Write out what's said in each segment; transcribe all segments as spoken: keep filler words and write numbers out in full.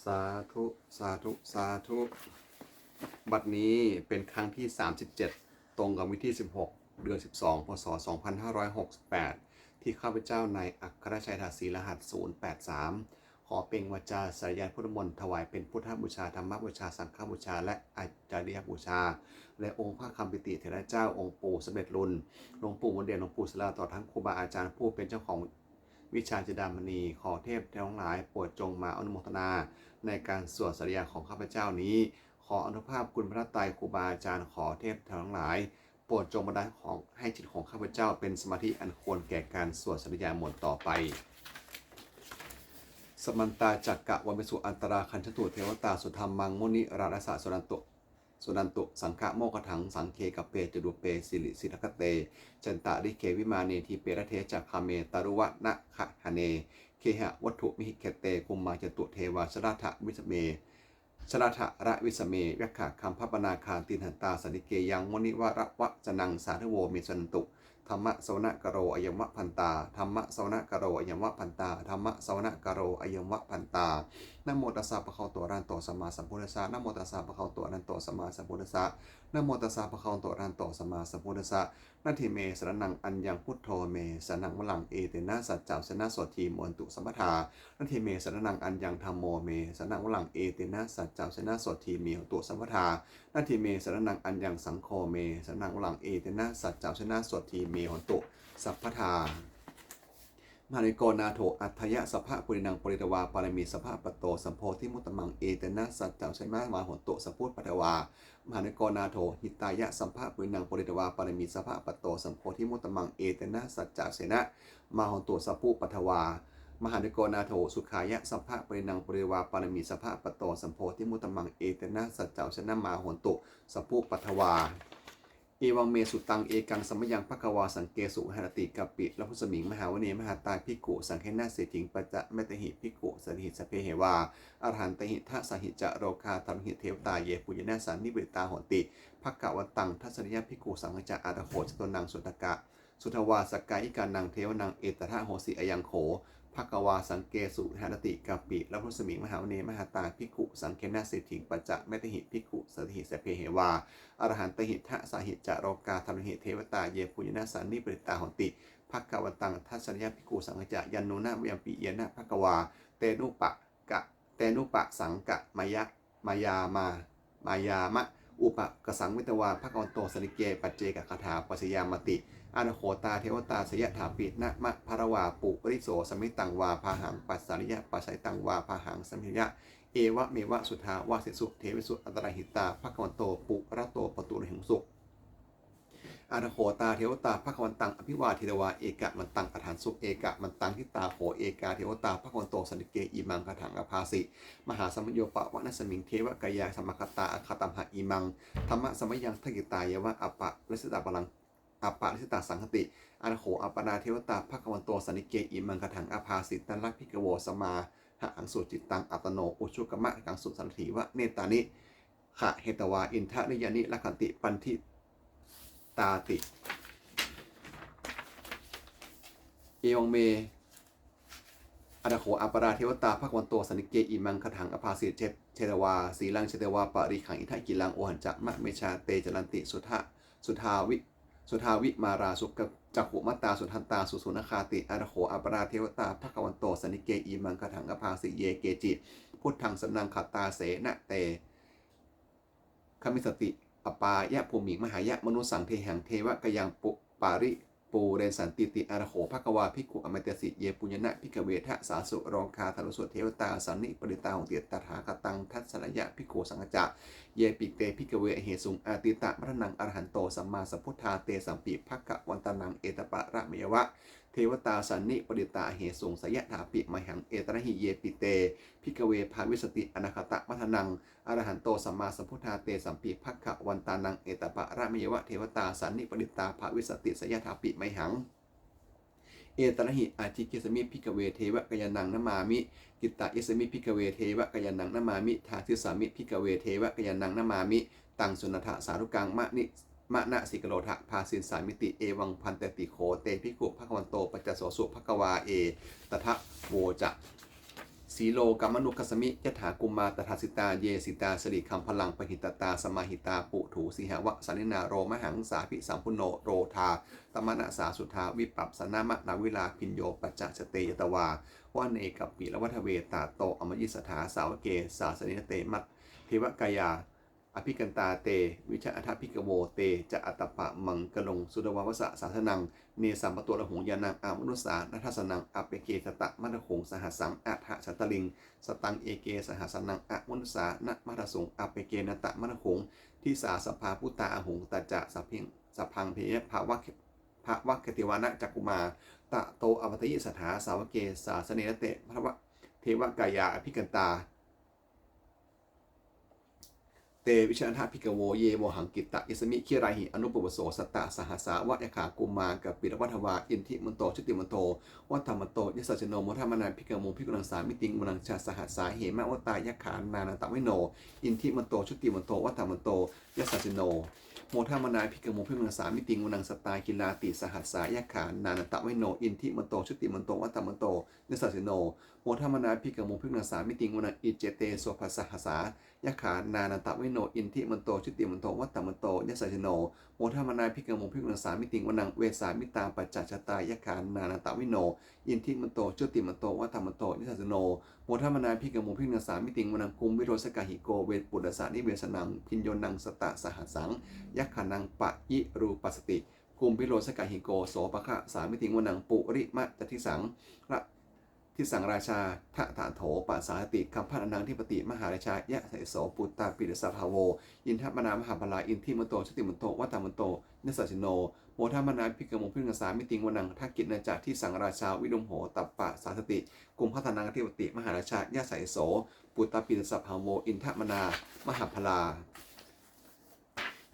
สาธุ สาธุ สาธุ บัดนี้เป็นครั้งที่ สามสิบเจ็ด ตรงกับวันที่ สิบหก เดือน สิบสอง พ.ศ. สองพันห้าร้อยหกสิบแปด ที่ข้าพเจ้านายอัครชัย ทาสี รหัส ศูนย์แปดสาม ขอเปล่งวาจาสาธยายพุทธมนต์ ถวายเป็นพุทธบูชา ธรรมบูชา สังฆบูชา และอาจาริยบูชา และองค์พระคำปิติเถระเจ้า องค์ปู่สำเร็จลุน หลวงปู่บุญเด่น หลวงปู่ศิลา ตลอดทั้งครูบาอาจารย์ผู้เป็นเจ้าของวิชาจินดามณี ขอเทพทั้งหลายโปรดจงมาอนุโมทนาในการสวดสาธยายของข้าพเจ้านี้ ขออานุภาพคุณพระไตรครูบาอาจารย์ ขอเทพทั้งหลายโปรดจงบันดาลของให้จิตของข้าพเจ้าเป็นสมาธิอันควรแก่การสวดสาธยายมนต์ต่อไป Samantā cakkavāḷesu atrāgacchantu devatā, saddhammaṃ munirājassa suṇantu, suṇantu saggamokkhadaṃ. Sagge kāme ca rūpe girisikharataṭe cantalikkhe vimāne, dīpe raṭṭhe ca gāme taruvanagahane gehavatthumhi khette, bhummā cāyantu devā jalathalavisame, jalathalavisame yakkhagandhabbanāgā, tiṭṭhantā santike yaṃ munivaravacanaṃ sādhavo me suṇantu. Dhammassavanakālo ayam bhadantā. Dhammassavanakālo ayam bhadantā. Dhammassavanakālo ayam bhadantā. Namo tassa bhagavato arahato sammāsambuddhassa. Namo tassa bhagavato arahato sammāsambuddhassa. Namo tassa bhagavato arahato sammāsambuddhassa. Natthi me saraṇaṃ aññaṃ, buddho me saraṇaṃ varaṃ, etena saccavajjena sotthi me hotu sabbadā. Natthi me saraṇaṃ aññaṃ, dhammo me saraṇaṃ varaṃ, etena saccavajjena sotthi me hotu sabbadā. Natthi me saraṇaṃ aññaṃ, saṅgho me saraṇaṃ varaṃ, etena saccavajjena sotthi me hotu sabbadā. Mahākāruṇiko nātho atthāya sabbapāṇinaṃ, pūretvā pāramī sabbā patto sambodhimuttamaṃ, etena saccavajjena mā hontu sabbupaddavā. Mahākāruṇiko nātho hitāya sabbapāṇinaṃ, pūretvā pāramī sabbā patto sambodhimuttamaṃ, etena saccavajjena mā hontu sabbupaddavā. Mahākāruṇiko nātho sukhāya sabbapāṇinaṃ, pūretvā pāramī sabbā patto sambodhimuttamaṃ, etena saccavajjena mā hontu sabbupaddavā. Evaṃ me sutaṃ. Ekaṃ samayaṃ bhagavā sakkesu viharati kapilavatthusmiṃ mahāvane mahatā bhikkhusaṅghena saddhiṃ pañcamattehi bhikkhusatehi sabbeheva arahantehi. Dasahi ca lokadhātūhi devatā yebhuyyena sannipatitā honti bhagavantaṃ dassanāya bhikkhusaṅghañca. Atha kho catunnaṃ suddhāvāsakāyikānaṃ devānaṃ etadahosi: Ayaṃ kho bhagavā sakkesu viharati kapilavatthusmiṃ mahāvane mahatā bhikkhusaṅghena saddhiṃ pañcamattehi bhikkhusatehi sabbeheva arahantehi. Dasahi ca lokadhātūhi devatā yebhuyyena sannipatitā honti bhagavantaṃ dassanāya bhikkhusaṅghañca. Yannūna mayampi yena bhagavā tenupa- ka- tenupasaṅkameyyāma- mayāma upakasaṃ vetvā bhagavato santike paccekagāthā bhāseyyāmāti. Atha kho tā devatā seyyathāpi nāma balavā puriso sammiñjitaṃ vā bāhaṃ pasāreyya, pasāritaṃ vā bāhaṃ sammiñjeyya, evameva suddhāvāsesu devesu antarahitā bhagavato purato pāturahesuṃ. Atha kho tā devatā bhagavantaṃ abhivādetvā ekamantaṃ aṭṭhaṃsu. Ekamantaṃ ṭhitā kho ekā devatā bhagavato santike imaṃ gāthaṃ abhāsi: Mahāsamayo pavanasmiṃ, devakāyā samāgatā, āgatamha imaṃ dhammasamayaṃ, dakkhitāyeva aparājitapallaṅ- aparājitasaṅghanti. Atha kho aparā devatā bhagavato santike imaṃ gāthaṃ abhāsi: Tatra bhikkhavo samādahaṃsu, cittaṃ attano ujukamakaṃsu, sārathīva nettāni gahetvā, indriyāni rakkhanti paṇḍitāti. Evaṃ me. Atha kho aparā devatā bhagavato santike imaṃ gāthaṃ abhāsi: Chetvā sīlaṃ chetvā pālighaṃ, indakhīlaṃ ūhacca manejā, te caranti suddhā- suddhā vi- suddhā vimalā, sukka- cakkhumatā sudantā susunāgāti. Atha kho aparā devatā bhagavato santike imaṃ gāthaṃ abhāsi: Ye keci buddhaṃ saraṇaṃ gatāse, na te gamissati apāyabhūmiṃ, pahāya mānusaṃ dehaṃ, devakāyaṃ pu- paripūressantīti. Atha kho bhagavā bhikkhū āmantesi: Yebhuyyena bhikkhave dasasu lokadhātūsu devatā sannipatitā honti tathāgataṃ dassanāya bhikkhusaṅghañca. Yepi te bhikkhave ahesuṃ atītamaddhānaṃ arahanto sammāsambuddhā, tesampi bhagavantānaṃ etaparamāyeva devatā sannipatitā ahesuṃ, seyyathāpi mayhaṃ etarahi. Yepi te bhikkhave bhavissanti anāgatamaddhānaṃ arahanto sammāsambuddhā, tesampi bhagavantānaṃ etaparamāyeva devatā sannipatitā bhavissanti, seyyathāpi mayhaṃ etarahi. Ācikkhissāmi bhikkhave devakāyānaṃ namāmi, kittayissāmi bhikkhave devakāyānaṃ namāmi, desissāmi bhikkhave devakāyānaṃ namāmi, taṃ suṇātha sādhukaṃ mani- manasikarotha bhāsissāmīti. Evaṃ bhanteti kho te bhikkhū bhagavato paccassosuṃ. Bhagavā etadavoca: silokamanukassami, yathā bhummā tadassitā, ye sitā girigabbharaṃ, pahitattā samāhitā. Puthū sīhāva sallīnā, lomahaṃsābhisambhuno, odātamanasā suddhā, vippasannamanāvilā. Bhiyyo pañcasate ñatvā, vane kāpilavatthave, tato āmantayi satthā, sāvake sāsane rate. Devakāyā abhikkantā, te vijānātha bhikkhavo. Te ca ātappamakaruṃ, sutvā buddhassa sāsanaṃ. Tesaṃ pāturahu ñāṇaṃ, amanussāna dassanaṃ, appeke satamaddakkhuṃ, sahassaṃ atha sattariṃ. Sataṃ eke sahassānaṃ, amanussānamaddasuṃ, appekenantamaddakkhuṃ, disā sabbā phuṭā ahuṃ, tañca sabbaṃ bhe bhavatvā nettāni cakkhumā. Tato āmantayi satthā, sāvake sāsane rate. Devakāyā abhikkantā, te vijānātha bhikkhavo, ye vohaṃ kittayissāmi girāhi anupubbaso. Sattasahassā va yakkhā, bhummā kāpilavatthavā, iddhimanto jutimanto, vaṇṇavanto yasassino. Modamānā abhikkāmuṃ, bhikkhūnaṃ samitiṃ vanaṃ. Chasahassā hemavatā, yakkhā nānattavaṇṇino, iddhimanto jutimanto, vaṇṇavanto yasassino. Modamānā abhikkāmuṃ, bhikkhūnaṃ samitiṃ vanaṃ. Sātāgirātisahassaṃ, yakkhā nānattavaṇṇino, iddhimanto jutimanto, vaṇṇavanto yasassino. Modamānā abhikkāmuṃ, bhikkhūnaṃ samitiṃ vanaṃ. Iccete soḷasasahassā, yakkhā nānattavaṇṇino, iddhimanto jutimanto, vaṇṇavanto yasassino. Modamānā abhikkāmuṃ, bhikkhūnaṃ samitiṃ vanaṃ. Vessāmittā pañcasatā, yakkhā nānattavaṇṇino, iddhimanto jutimanto, vaṇṇavanto yasassino. Modamānā abhikkāmuṃ, bhikkhūnaṃ samitiṃ vanaṃ. Kumbhīro sakāliko, vepullassa nivesanaṃ, bhiyyo naṃ satasahassaṃ, yakkhānaṃ payirupāsati, kumbhīro sakāliko, sopāga samitiṃ vanaṃ. Purimañca disaṃ ra- disaṃ rājā dhataraṭṭho pasāsati, gandhabbānaṃ adhipati mahārājā yasassi so. Puttāpi tassa bahavo indanāmā mahabbalā, iddhimanto jutimanto, vaṇṇavanto yasassino. Modamānā abhikkāmuṃ, bhikkhūnaṃ samitiṃ vanaṃ. Dakkhiṇañca disaṃ rājā virūḷho tappasāsati, kumbhaṇḍānaṃ adhipati mahārājā yasassi so. Puttāpi tassa bahavo indanāmā mahabbalā,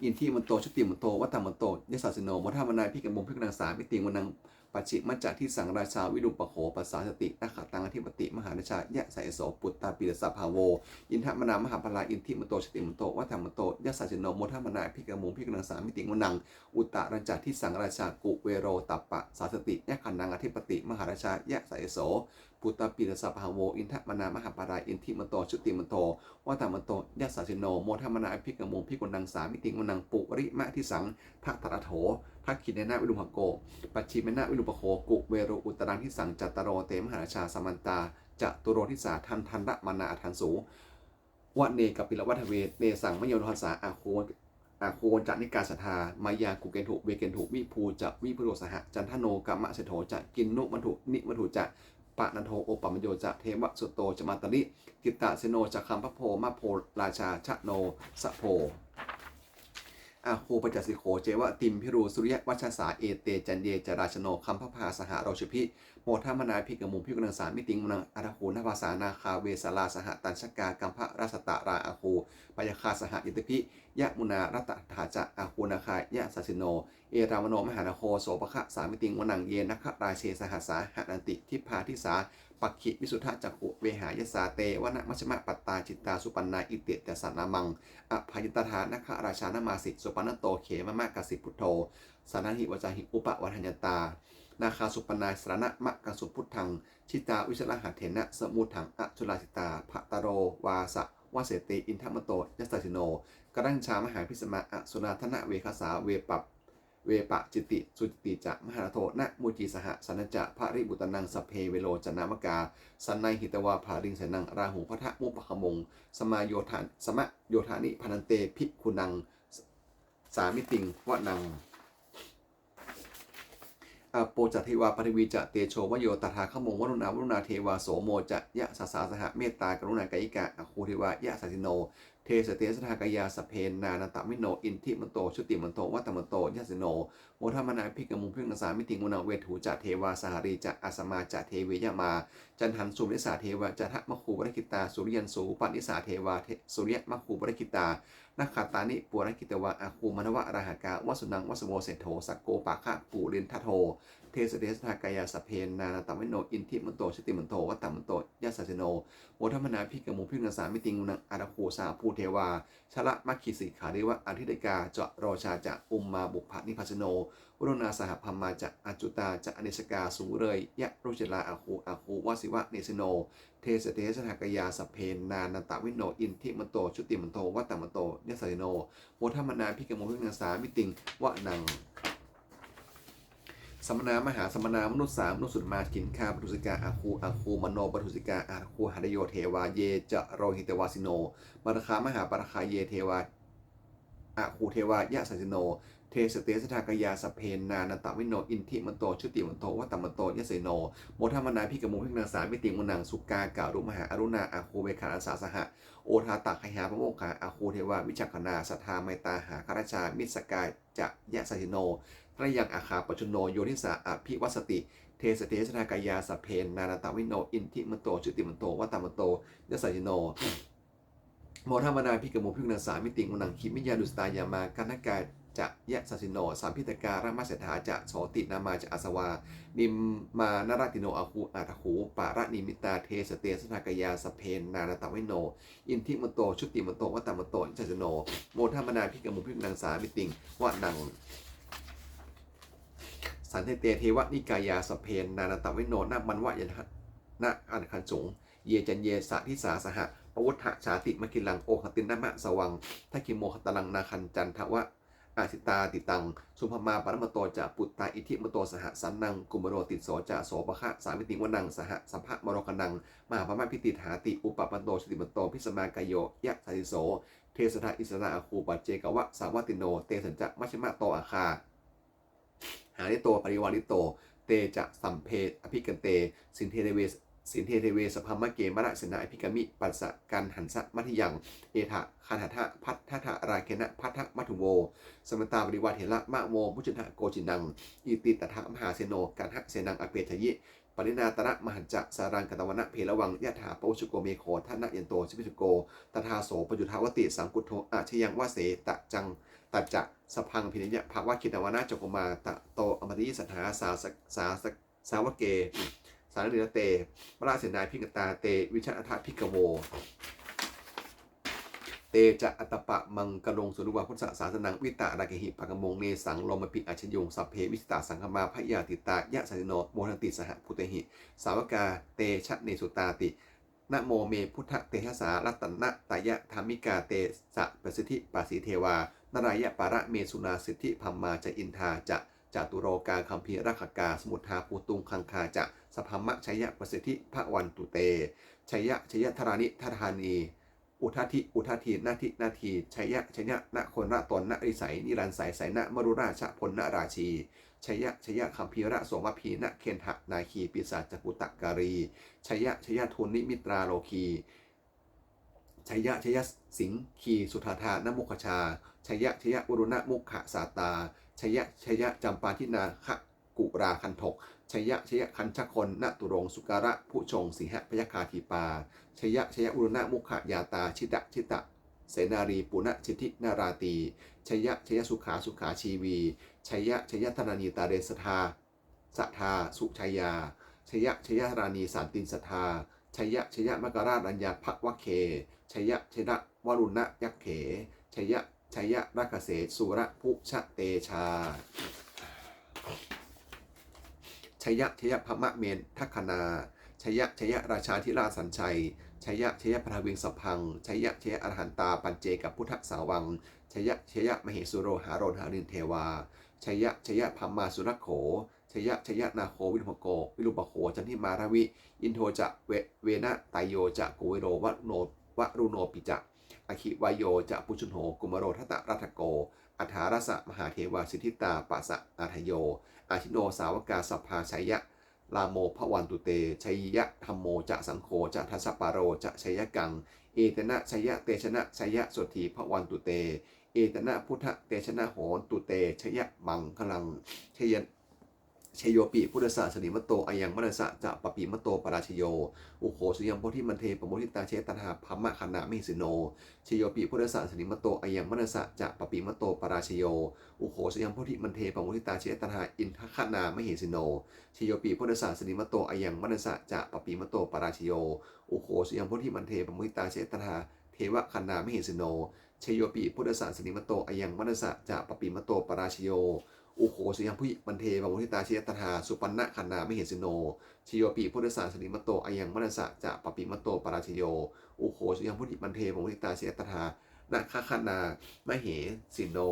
iddhimanto jutimanto, vaṇṇavanto yasassino. Modamānā abhikkāmuṃ, bhikkhūnaṃ samitiṃ vanaṃ. Pacchimañca disaṃ rājā virūpakkho pasāsati, nakkhattānaṃ adhipati mahārājā yasassi so. Puttāpi tassa bahavo indanāmā mahabbalā, iddhimanto jutimanto, vaṇṇavanto yasassino. Modamānā abhikkāmuṃ, bhikkhūnaṃ samitiṃ vanaṃ. Uttarañca disaṃ rājā kuvero tappasāsati, yakkhānaṃ adhipati mahārājā yasassi so. Puttāpi tassa bahavo indanāmā mahabbalā, iddhimanto jutimanto, vaṇṇavanto yasassino. Modamānā abhikkāmuṃ, bhikkhūnaṃ samitiṃ vanaṃ. Purimadisaṃ dhataraṭṭho, dakkhiṇena virūpakkho, pacchimena virūpakkho kuvero uttaraṃ disaṃ. Cattāro te mahārājā samantā caturo disā, daddallamānā aṭṭhaṃsu vane kāpilavatthave. Tesaṃ viññūhīyasā āgu- āgū vañcanikā saṭhā, māyā kuṭeṇḍu veṭeṇḍu viṭū ca viṭuṭo saha. Candano kāmaseṭṭho ca kinnughaṇḍu nighaṇḍu ca, panādo opamañño ca devasūto ca mātali. Cittaseno ca gandhabbo naḷo rājā janosabho, āgū pañcasikho ceva timbarū suriyavacchasā. Ete caññe ca rājāno gandhabbā saha rojubhi. Modamānā abhikkāmuṃ, bhikkhūnaṃ samitiṃ vanaṃ. Athāgū nābhasā nāgā vesālā sahatacchakā, kambalassatarā āgū pāyāgā saha ñātibhi. Yāmunā dhataraṭṭhā ca āgū nāgā yasassino. Erāvaṇo mahānāgo sopāga samitiṃ vanaṃ. Ye nāgarāje sahasā haranti dibbā dijā pakkhi visuddhacakkhū vehāyasā, te vanamajjhapattā citrā supaṇṇā. Iti taṃ nāmaṃ abhayaṃ tadā nāgarājānamāsi, supaṇṇato khemamakāsi buddho, satañca vācāhi upavhayantā. Nāgā supaṇṇā saraṇamakaṃsu buddhaṃ, jitā vijitasaṅghattena samuddaṃ asurā sitā. Bhātaro vāsavassete indanāmato yasassino, kaṇhajā mahābhismā asurā dānaveghasā. Vepa- vepacitti sucitti ca pahārādo namucī saha, satañca baliputtānaṃ sabbe verocanāmakā, sannayhitvā baliṃ senaṃ rāhubhaddamupāgamuṃ. Samayodāni bhaddante bhikkhūnaṃ samitiṃ vanaṃ. Āpo ca devā paṭhavī ca tejo vāyo tadāgamuṃ, varuṇā vāruṇā devā somo ca yasasā saha, mettākaruṇākāyikā āgū devā yasassino. Desete dasadhā kāyā sabbe nānattavaṇṇino, iddhimanto jutimanto vaṇṇavanto yasassino. Modamānā abhikkāmuṃ bhikkhūnaṃ samitiṃ vanaṃ. Veṇḍū ca devā sahalī ca asamā ca devā yamā, candassūpanisā devā candamāgū purakkhitā, suriyassūpanisā devā suriyamāgū purakkhitā, nakkhattāni purakkhitvā āgū mandavalāhakā, vasūnaṃ vāsavo seṭṭho sakkopāga purindado. Desete dasadhā kāyā sabbe nānattavaṇṇino, iddhimanto jutimanto vaṇṇavanto yasassino. Modamānā abhikkāmuṃ bhikkhūnaṃ samitiṃ vanaṃ. Athāgū sahabhū devā jalamaggisikhāriva ariṭṭhakā ca rojā ca ummāpupphanibhāsino, varuṇā sahadhammā ca accutā ca anejakā, sūleyyarucirā āgū āgū vāsavanesino. Te satthā sakkāyā sabbe nānattavaṇṇino, iddhimanto jutimanto vaṇṇavanto yasassino, modamānā abhikkāmuṃ bhikkhūnaṃ samitiṃ vanaṃ. Samānā mahāsamānā mānusā mānusuttamā, khiḍḍāpadūsikā āgū āgū manopadūsikā, āgū hadayo devā ye ca lohitavāsino, pāragā mahāpāragā ye devā āgū devā yasassino, te satthā sakkāyā sabbe nānattavaṇṇino, iddhimanto jutimanto vaṇṇavanto yasassino, modamānā abhikkāmuṃ bhikkhūnaṃ samitiṃ vanaṃ. Sukkā karumhā aruṇā āgū veghanasā saha, odātagayhā pāmokkhā āgū devā vicakkhaṇā, sadāmattā hāragajā missakā ca yasassino, thanayaṃ āgā pajjunno yo disā abhivassati, te satthā sakkāyā sabbe nānattavaṇṇino, iddhimanto jutimanto vaṇṇavanto yasassino, modamānā abhikkāmuṃ bhikkhūnaṃ samitiṃ vanaṃ. Khemiyā tusitā yāmā kaṭṭhakā ca yasassino, lambitakā lāmaseṭṭhā ca jotināmā ca āsavā, nimmānaratino āgū athāgū paranimmitā, te satthā sakkāyā sabbe nānattavaṇṇino, iddhimanto jutimanto vaṇṇavanto yasassino, modamānā abhikkāmuṃ bhikkhūnaṃ samitiṃ vanaṃ. Saṭṭhete devanikāyā sabbe nānattavaṇṇino, nāmanvayānaṃ āgañchuṃ ye caññe sadisā saha, pavutthajātimakhīlaṃ oghatiṇṇamanāsavaṃ, dakkhemoghataraṃ nāgaṃ candaṃva asitātitaṃ. Subrahmā paramatto ca puttā iddhimato saha, sanaṅkumāro tisso ca sopāga samitiṃ vanaṃ. Sahassabrahmalokānaṃ mahābrahmābhitiṭṭhati, upapanno jutimanto bhismākāyo yasassi so, te satthā issarā āgū paccekavasavattino, tesañca majjhato āgā hārito parivārito, te ca sabbe abhikkante. Sinde deve, sinde deve sabrahmake mārasenā abhikkāmi, passa kaṇhassa mandiyaṃ. Etha gaṇhatha bandhatha rāgena bandhamatthu vo, samantā parivāretha mā vo muñcittha koci naṃ. Iti tattha mahāseno kaṇhasenaṃ apesayi, pāṇinā talamāhacca saraṃ katvāna bheravaṃ. Yathā pāvussako megho thanayanto savijjuko, tadā so paccudāvatti saṅkuddho asayaṃvase. Tañca, tañca sabbaṃ abhiññāya vavakkhitvāna cakkhumā, tato āmantayi satthā sā, sā, sā, sāvake sāsane rate, mārasenā abhikkantā te vijānātha bhikkhavo. Te ca ātappamakaruṃ sutvā buddhassa sāsanaṃ, vītarāgehi pakkāmuṃ nesaṃ lomampi iñjayuṃ. Sabbe vijitasaṅgāmā bhayātītā yasassino, modanti saha bhūtehi sāvakā te janesutāti. Namo me buddhatejasā ratanattayadhammikā, tesa pasīdevā nārāyaparamesurā, siddhibrahmā ca indā ca catulokā gambhīrakkhakā, samuddā bhūtuṃ gaṅgā ca sabrahmajayapasiddhi bhavantu te. Jaya jaya dharāni dharāni, udadhi udadhī nadi nadī, jaya jaya nāgorātonarisainiraṃsai sainamarūrājaponamarājī, jaya jaya gambhīrasombhī nāgendanāgī pisācabhūtakālī, jaya jaya dunnimitarogī, jaya jaya siṅgī sudaṭṭhānamukhajā, jaya jaya varuṇamukhasātrā, jaya jaya campādināgakulagandhok, jaya jaya gajagonnaturaṅga sukarabhujaṅga sīhabyagghadīpā, jaya jaya varuṇamukhayātrā jita jita senārī puna siddhi nararatī, jaya jaya sukhā sukhā jīvī, jaya jaya dhananī dhare sadā sadā sujayā, jaya jaya dhananī santin sadā, jaya jaya maṅkarāja raññā bhavagge, jaya jaya varuṇayakkhe, jaya jaya rakkhase surabhujatejā, jaya jaya brahmamendagaṇā, jaya jaya rājādhirāja sañjaya, jaya jaya paṭhaviṃ sabbaṃ, jaya jaya arahantā paccekabudhdhasāvaṃ, jaya jaya mahesuro haro harindevā, jaya jaya brahmā surakkho, jaya jaya nāgo virūpakkho, virūpakkho candimā ravi, indo ca ve-, venateyyo ca kuvero varuṇo, varuṇopi ca, aggi vāyo ca pājuṇho kumāro dhataraṭṭhako, aṭṭhārasa mahādevā siddhitāpasaādayo, ahi no sāvakā sabbā jaya rāmo bhavantu te, jaya dhammo ca saṅgho ca dasapālo ca jayakaṃ, etena jayatejena jayasotthī bhavantu te, etena buddhatejena hotu te jayamaṅgalaṃ. Jaya, jayopi buddhassa sīlamato ayaṃ mārassa ca pāpimato parājayo, ugghosayaṃ bodhimaṇḍe pamoditā jayatadā brahmagaṇā mahesino, jayopi buddhassa sīlamato ayaṃ mārassa ca pāpimato parājayo, ugghosayaṃ bodhimaṇḍe pamoditā jayatadā indagaṇā mahesino, jayopi buddhassa sīlamato ayaṃ mārassa ca pāpimato parājayo, ugghosayaṃ bodhimaṇḍe pamoditā jayatadā devagaṇā mahesino, jayopi buddhassa sīlamato ayaṃ mārassa ca pāpimato parājayo, Ugghosayuṃ bodhimaṇḍe pamoditā seyyathā supaṇṇagaṇā mahesino. Jayopi buddhassa sirīmato ayaṃ mārassa ca pāpimato parājayo. Ugghosayuṃ bodhimaṇḍe pamoditā seyyathā nāgagaṇā mahesino.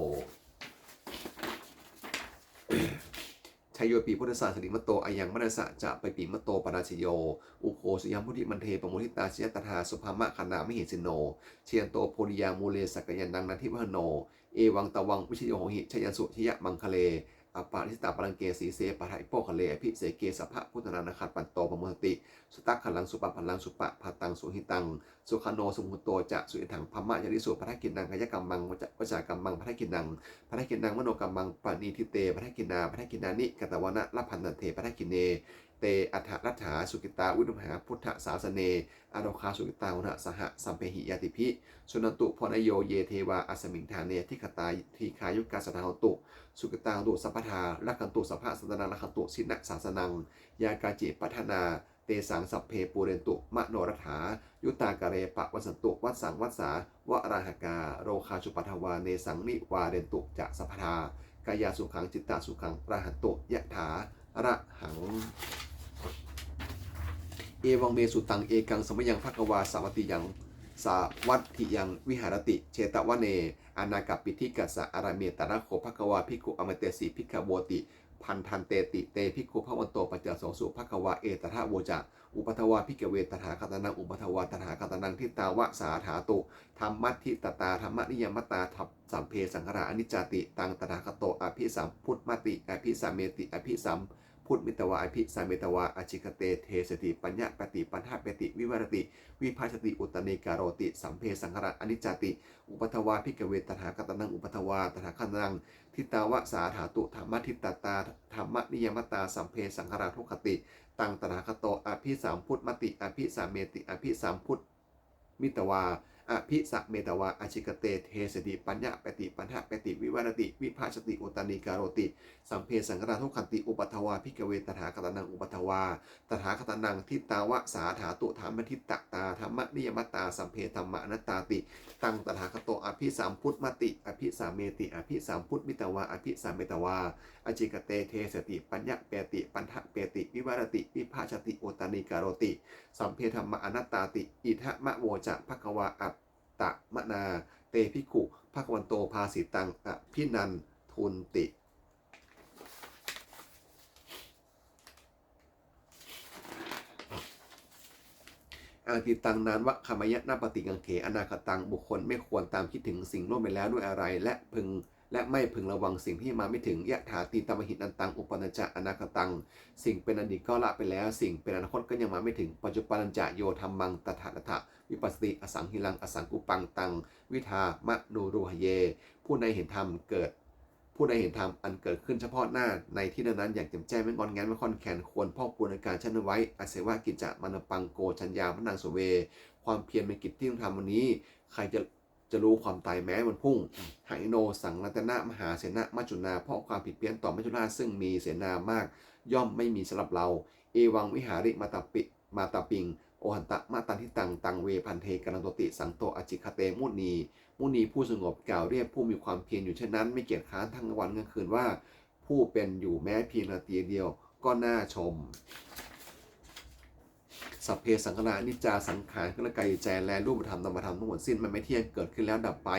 Jayopi buddhassa sirīmato ayaṃ mārassa ca pāpimato parājayo. Ugghosayuṃ bodhimaṇḍe pamoditā seyyathā subrahmagaṇā mahesino. Jayanto bodhiyā mūle sakyānaṃ nandivaḍḍhano. Evaṃ tvaṃ vijayo hohi jayassu jayamaṅgale. Aparājitapallaṅke sīse paṭhavipokkhare abhiseke sabbabuddhānaṃ aggappatto pamodati. Sudakkhaṇaṃ supaddavāhaṃ supabhātaṃ suhuṭṭhitaṃ. Sukhaṇo sumuhutto ca suyiṭṭhaṃ brahmacārisu padakkhiṇaṃ kāyakammaṃ vacā- vacākammaṃ padakkhiṇaṃ padakkhiṇaṃ manokammaṃ paṇidhī te padakkhiṇā padakkhiṇāni katvāna labhantatthe padakkhiṇe. Te atthaladdhā sukhitā viruḷhā buddhasāsane. Arogā sukhitā hotha saha sabbehi ñātibhi. Suṇantu bhonto ye devā asmiṃ ṭhāne adhigatā dīghāyukā sadā hontu. Sukhitā hontu sabbadā rakkhantu sabbasattānaṃ rakkhantu jinasāsanaṃ. Yā kāci patthanā tesaṃ sabbe pūrentu manorathā. Yuttakāle pavassantu vassaṃ vassā valāhakā. Rogā cupaddavā tesaṃ nivārentu ca sabbadā. Kāyasukhaṃ cittasukhaṃ arahantu yathārahaṃ. Evaṃ me sutaṃ ekaṃ samayaṃ bhagavā sāvatthiyaṃ sāvatthiyaṃ viharati jetavane anāthapiṇḍikassa ārāme. Tatra kho bhagavā bhikkhū āmantesi bhikkhavoti. Bhadanteti te bhikkhū bhagavato paccassosuṃ. Bhagavā etadavoca. Uppādā vā bhikkhave tathāgatānaṃ uppādā vā tathāgatānaṃ ṭhitāva sā dhātu dhammaṭṭhitatā dhammaniyāmatā sabbe saṅkhārā aniccāti. Taṃ tathāgato abhisambujjhati abhisameti abhisambujjhitvā abhisametvā ācikkhate deseti paññapeti paṭṭhapeti vivarati vibhajati uttānīkaroti sabbe saṅkhārā aniccāti. Uppādā vā bhikkhave tathāgatānaṃ uppādā vā tathāgatānaṃ ṭhitāva sā dhātu dhammaṭṭhitatā dhammaniyāmatā sabbe saṅkhārā dukkhāti. Taṃ tathāgato abhisambujjhati abhisameti abhisambujjhitvā abhisametvā ācikkhate deseti paññapeti paṭṭhapeti vivarati vibhajati uttānīkaroti sabbe saṅkhārā dukkhāti. Uppādā vā bhikkhave tathāgatānaṃ uppādā vā tathāgatānaṃ ṭhitāva sā dhātu dhammaṭṭhitatā dhammaniyāmatā sabbe dhammā anattāti. Taṃ tathāgato abhisambujjhati abhisameti abhisambujjhitvā abhisametvā ācikkhate deseti paññapeti paṭṭhapeti vivarati vibhajati uttānīkaroti sabbe dhammā anattāti. Idamavoca bhagavā. Attamanā te bhikkhū bhagavato bhāsitaṃ abhinandunti. Atītaṃ nānvāgameyya nappaṭikaṅkhe anāgataṃ. บุคคลไม่ควรตามคิดถึงสิ่งล่วงไปแล้วด้วยอาลัย และพึง และไม่พึงระวังสิ่งที่มาไม่ถึง Yadatītaṃ pahīnantaṃ uppādañca anāgataṃ. สิ่งเป็นอดีตก็ละไปแล้ว สิ่งเป็นอนาคตก็ยังมาไม่ถึง Paccuppannañca yo dhammaṃ tattha tattha vipassati asaṃhīraṃ asaṅkuppaṃ taṃ viddhā manubrūhaye. ผู้ใดเห็นธรรมเกิด ผู้ใดเห็นธรรมอันเกิดขึ้นเฉพาะหน้าในที่นั้นๆอย่างแจ่มแจ้ง ไม่งอนแงน ไม่คลอนแคลน ควรพอกพูนอาการเช่นนั้นไว้ Asevaṃ kiccamānappaṃ ko jaññā maraṇaṃ suve. ความเพียรเป็นกิจที่ต้องทำวันนี้ ใครจะ จะรู้ความตายแม้วันพรุ่ง Hayino saṃvattena mahāsenamajjhuno. เพราะความผิดเพี้ยนต่อมัจจุราชซึ่งมีเสนามาก ย่อมไม่มีสำหรับเรา Evaṃ vihārimātāpiṃ ohantamatthaṃ ṭhitaṃ, taṃ ve bhaddekarattoti santo ācikkhate muni. มุนีผู้สงบกล่าวเรียกผู้มีความเพียรอยู่เช่นนั้น ไม่เกียจคร้านทั้งกลางวันกลางคืนว่า ผู้เป็นอยู่แม้เพียงราตรีเดียวก็น่าชม Sabbe saṅkhārā aniccā. สังขารเครื่องร่างกายจิตใจและรูปธรรมนามธรรมทั้งหมดสิ้น มันไม่เที่ยง เกิดขึ้นแล้วดับไป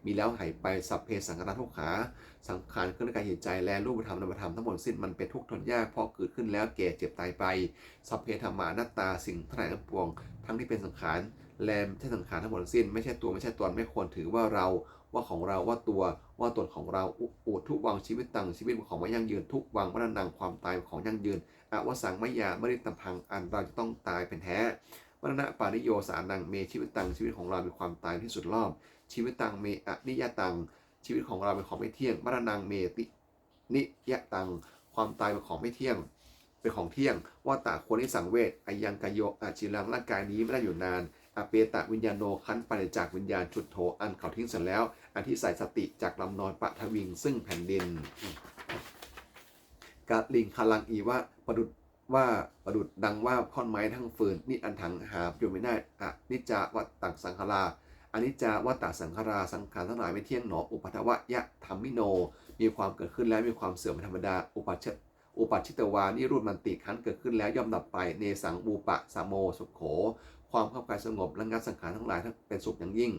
มีแล้วหายไป Sabbe saṅkhārā dukkhā. สังขารเครื่องร่างกายจิตใจและรูปธรรมนามธรรมทั้งหมดสิ้น มันเป็นทุกข์ทนยาก เพราะเกิดขึ้นแล้วแก่เจ็บตายไป Sabbe dhammā anattā. สิ่งทั้งหลายทั้งปวง ทั้งที่เป็นสังขารและไม่ใช่สังขารทั้งหมดทั้งสิ้น ไม่ใช่ตัวไม่ใช่ตน ไม่ควรถือว่าเรา ว่าของเรา ว่าตัว ว่าตนของเรา Udhuvaṃ jīvitaṃ. ชีวิตเป็นของไม่ยั่งยืน Dhuvaṃ maraṇaṃ. ความตายเป็นของยั่งยืน Avassaṃ mayā maritabbaṃ. อันเราจะต้องตายเป็นแท้ Maraṇapariyossānaṃ me jīvitaṃ. ชีวิตของเรามีความตายเป็นที่สุดรอบ Jīvitaṃ me aniyataṃ. ชีวิตของเราเป็นของไม่เที่ยง Maraṇaṃ meti niyataṃ. ความตายเป็นของไม่เที่ยง เป็นของเที่ยง Vata ควรให้สังเวช Ayaṃ kāyo aciraṃ. ร่างกายนี้ไม่ได้อยู่นาน Apetaviññāṇo ครั้นปราศจากวิญญาณ Chuḍḍho อันเขาทิ้งเสียแล้ว Adhisessati จักลำนอน Paṭhaviṃ ซึ่งแผ่นดิน Kaliṅgaraṃ iva ประดุจว่า ประดุจดังว่าท่อนไม้ทั้งฟืน Niratthaṃ หาประโยชน์ไม่ได้ Aniccā vata saṅkhārā. Aniccā vata saṅkhārā. สังขารทั้งหลายไม่เที่ยงหนอ Uppādavayadhammino. มีความเกิดขึ้นแล้วมีความเสื่อมเป็นธรรมดา อุปัชช อุปัชชิตวานิรุตมันติ ครั้นเกิดขึ้นแล้วย่อมดับไป เนสัง วุปะสโม สุโข ความเข้าใจสงบระงับสังขารทั้งหลายทั้งเป็นสุขอย่างยิ่ง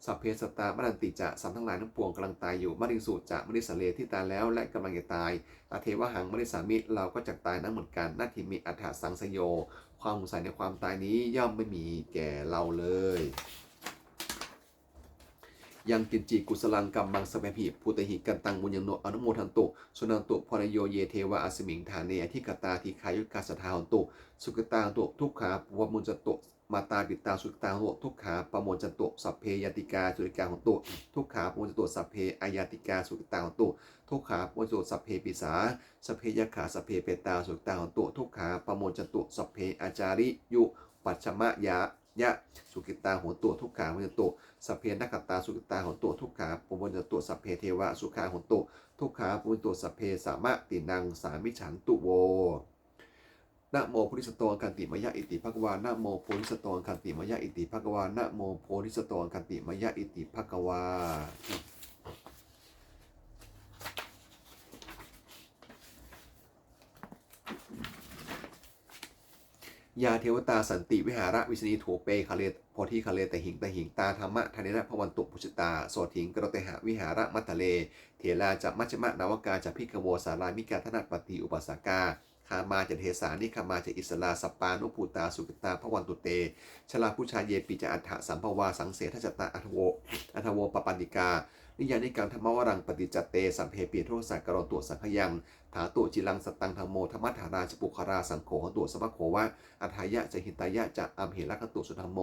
สัพเพสัตตา มะรันติ จะ สัตว์ทั้งหลายทั้งปวงกำลังตายอยู่ มะริงสุ จะ มะริสาเร ที่ตายแล้วและกำลังจะตาย ตะเทวะหัง มะริสามิ เราก็จักตายนั้นเหมือนกัน นัตถิมิ อัฏฐะ สังสโย ความสงสัยในความตายนี้ย่อมไม่มีแก่เราเลย ยังกินจิ กุสลัง กัมมัง สัพเพหิ ภูเตหิ กัตตัง ปุญญัง โน อนุโมทันตุ สุนันตุ ภะนโย เย เทวา อัสมิง ฐาเน อธิกตา ดีฆายุกา สัทธา หอนตุ สุขิตา หอนตุ ทุกขา ปะมุญจันตุ มาตา ปิตา สุขิตา หอนตุ ทุกขา ปะมุญจันตุ สัพเพ ญาติกา สุขิตา หอนตุ ทุกขา ปะมุญจันตุ สัพเพ อญาติกา สุขิตา หอนตุ ทุกขา ปะมุญจันตุ สัพเพ ปิสา สัพเพ ยักขา สัพเพ เปตา สุขิตา หอนตุ ทุกขา ปะมุญจันตุ สัพเพ อาจาริยุ ปัชชมะยายะ สุขิตา หอนตุ ทุกขา ปะมุญจันตุ สัพเพ นักขัตตา สุขิตา หอนตุ ทุกขา ปะมุญจันตุ สัพเพ เทวา สุขา หอนตุ ทุกขา ปะมุญจันตุ สัพเพ สามะตินัง สามิชฉันตุ โว นะโม โพธิสัตว์ อังคันติ มายะ อิติ ภะคะวา นะโม โพธิสัตว์ อังคันติ มายะ อิติ ภะคะวา นะโม โพธิสัตว์ อังคันติ มายะ อิติ ภะคะวา ยา เทวตา สันติ วิหาระ เวสินี ธูปะ คาเล โพธิ คาเล เตหิง เตหิง ตา ธัมมะ ทาเนนะ ภะวันตุ ปูจิตา โสตถิง กะโรเตหะ วิหาระ มัทธะเล เถรา จะ มัชฌิมะ นาวกา จะ ภิกขะโว สารามิกา ทานะปะตี อุปัสสกา คามมา จะ เดสา นิคมมา จะ อิสสารา สัปปานุภูตา สุขิตา ภะวันตุ เต ชะลา ปุชชา เยปิ จะ อัฏฐะ สัมภวา สังเสทะ จะ ตา อัฏฐโว อัฏฐโว ปปันนิกา นิยานิกัง ธัมมะวรัง ปะติจจะ เต สัพเพปิ ทุกขะสสะ กะโรนตุ สังขยัง ถาตุ จิรัง สัตตัง ธัมโม ธัมมะทารา จะ ปุคคารา สังโฆ หอนตุ สัพพะโขวะ อัฏฐายะ จะ หิตายะ จะ อัมหิ รักขันตุ สุธัมโม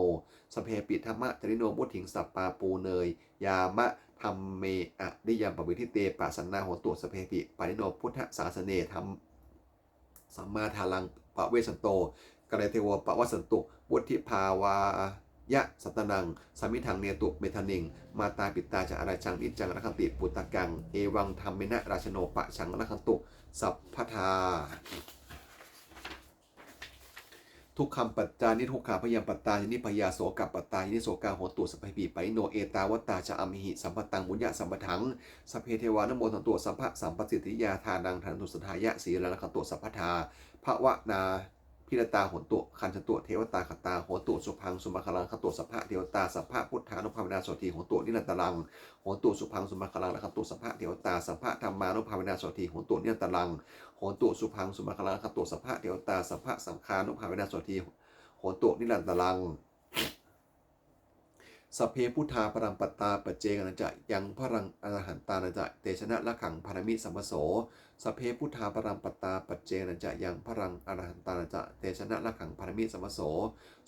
สัพเพปิ ธัมมะจาริโน วุฒิง สัปปา ปูเนยยามะ ธัมเม อะริยัง ปะเวทิเต ปะสันนา หอนตุ สัพเพปิ ปาณิโน พุทธสาสะเน ธัม สัมมาทารัง ปะเวสสันโต กาเลเทโว ปะวัสสันตุ วุฒิภาวายะ สัตตานัง สามิทัง เนตุ เมธานิง มาตา ปิตา จะ อาราชัง นิจจัง รักขันติ ปุตตะกัง เอวัง ธัมเมนะ ราชาโน ปะชัง รักขันตุ สัพพะทา ทุกขัมปัตตา นิทุกขา พยัมปัตตา นิพยา โสกปัตตา นิโสกา หอนตุ สัพเพปิ ปาณิโน เอตาวะตา จะ อัมหิ สัมปะตัง ปุญญะสัมปะทัง สัพเพเทวา นุโมทันตุ สัพพะสัมปะสิทธิยา ทานัง ทานันตุ สัทธายะ สีลัง รักขันตุ สัพพะทา ภะวะนา ภิรตา หอนตุ คันธันตุ เทวตา คตา หอนตุ สุภัง สุมังคลัง รักขันตุ สัพพะเทวตา สัพพะพุทธานุภาเวนะ โสตถี หอนตุ นิรันตะรัง หอนตุ สุภัง สุมังคลัง รักขันตุ สัพพะเทวตา สัพพะธัมมานุภาเวนะ โสตถี หอนตุ นิรันตะรัง หอนตุ สุภัง สุมังคลัง รักขันตุ สัพพะเทวตา สัพพะสังฆานุภาเวนะ โสตถี หอนตุ นิรันตะรัง สัพเพ พุทธา ปะรัมปัตตา ปัจเจกะนัญจะยัง พะรัง อรหันตานัญจะ เตชะนะ รักขัง ภะนะมิ สัพพะโส สัพเพ พุทธา ปะรัมปัตตา ปัจเจกะนัญจะยัง พะรัง อรหันตานัญจะ เตชะนะ รักขัง ภะนะมิ สัพพะโส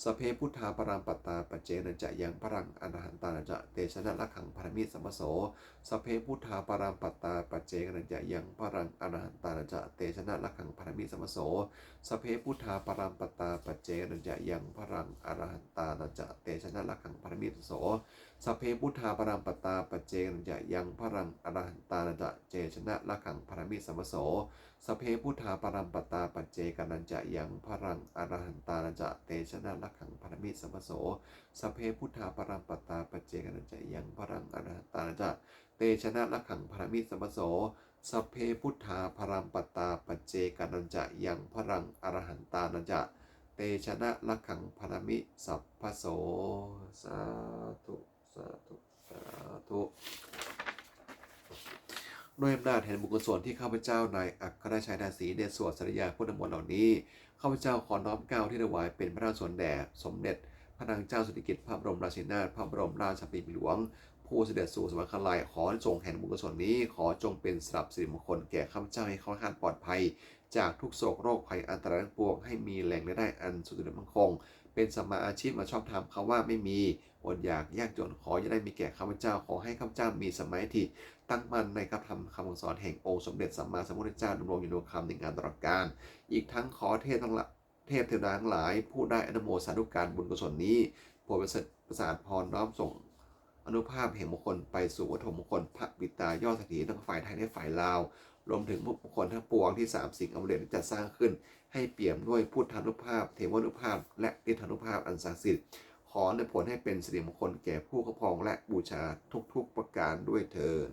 สัพเพ พุทธา ปะรัมปัตตา ปัจเจกะนัญจะยัง พะรัง อรหันตานัญจะ เตชะนะ รักขัง ภะนะมิ สัพพะโส สัพเพ พุทธา ปะรัมปัตตา ปัจเจกะนัญจะยัง พะรัง อรหันตานัญจะ เตชะนะ รักขัง ภะนะมิ สัพพะโส สัพเพ พุทธา ปะรัมปัตตา ปัจเจกะนัญจะยัง พะรัง อรหันตานัญจะ เตชะนะ รักขัง ภะนะมิ สัพพะโส สัพเพ พุทธา ปะรัมปัตตา ปัจเจกะนัญจะยัง พะรัง อรหันตานัญจะ เตชะนะ รักขัง ภะนะมิ สัพพะโส สัพเพ พุทธา ปะรัมปัตตา ปัจเจกะนัญจะยัง พะรัง อรหันตานัญจะ เตชะนะ รักขัง ภะนะมิ สัพพะโส สัพเพ พุทธา ปะรัมปัตตา ปัจเจกะนัญจะยัง พะรัง อรหันตานัญจะ เตชะนะ รักขัง ภะนะมิ สัพพะโส สัพเพ พุทธา ปะรัมปัตตา ปัจเจกะนัญจะยัง พะรัง อรหันตานัญจะ เตชะนะ รักขัง ภะนะมิ สัพพะโส สาธุ สาธุ สาธุ ด้วยอำนาจแห่งบุญกุศลที่ข้าพเจ้านายอัครชัย ทาสี ได้สวดสาธยายพุทธมนต์เหล่านี้ ข้าพเจ้าขอน้อมเกล้าที่ถวายเป็นพระราชกุศลแด่สมเด็จพระนางเจ้าสิริกิติ์ พระบรมราชินีนาถ พระบรมราชชนนีพันปีหลวง ผู้เสด็จสู่สวรรคาลัย ขออานิสงส์แห่งบุญกุศลนี้ ขอจงเป็นสำหรับสิริมงคลแก่ข้าพเจ้า ให้แคล้วคลาดปลอดภัย จากทุกข์โศกโรคภัยอันตรายทั้งปวง ให้มีแหล่งรายได้อันสุจริตมั่นคง เป็นสัมมาอาชีพอันชอบธรรม คำว่าไม่มี อดอยากยากจน ขออย่าได้มีแก่ข้าพเจ้า ขอให้ข้าพเจ้ามีสัมมาทิฏฐิ ตั้งมั่นในพระธรรมคำสั่งสอนแห่งองค์สมเด็จสัมมาสัมพุทธเจ้า ดำรงอยู่ในคำหนึ่งอันตลอดกาล อีกทั้งขอเทพทั้งหลาย เทพเทวดาทั้งหลาย ผู้ได้อนุโมทนาสาธุการบุญกุศลนี้ โปรดประสาทพรน้อมส่งอานุภาพแห่งมงคลไปสู่วัตถุมงคลพระปิดตายอดเศรษฐีทั้งฝ่ายไทยและฝ่ายลาว รวมถึงมงคลทั้งปวงที่สามสิงห์อมฤตได้จัดสร้างขึ้น ให้เปี่ยมด้วยพุทธานุภาพ เทวานุภาพ และฤทธานุภาพอันศักดิ์สิทธิ์ ขออำนวยผลให้เป็นสิริมงคลแก่ผู้ครอบครองและบูชาทุกๆประการด้วยเทอญ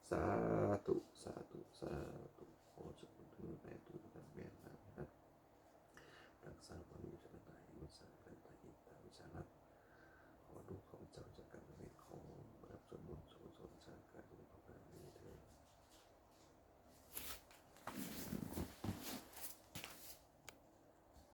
สาธุ สาธุ สาธุ ขอส่วนบุญเพิ่มแผ่ทุกข์กันแม่นางนะ รักษาความอยู่ชนะตาย รักษากันตายอิตาวิชารัตน์ ขอลูกข้าพเจ้าจากกันเวรขอมารับส่วนบุญส่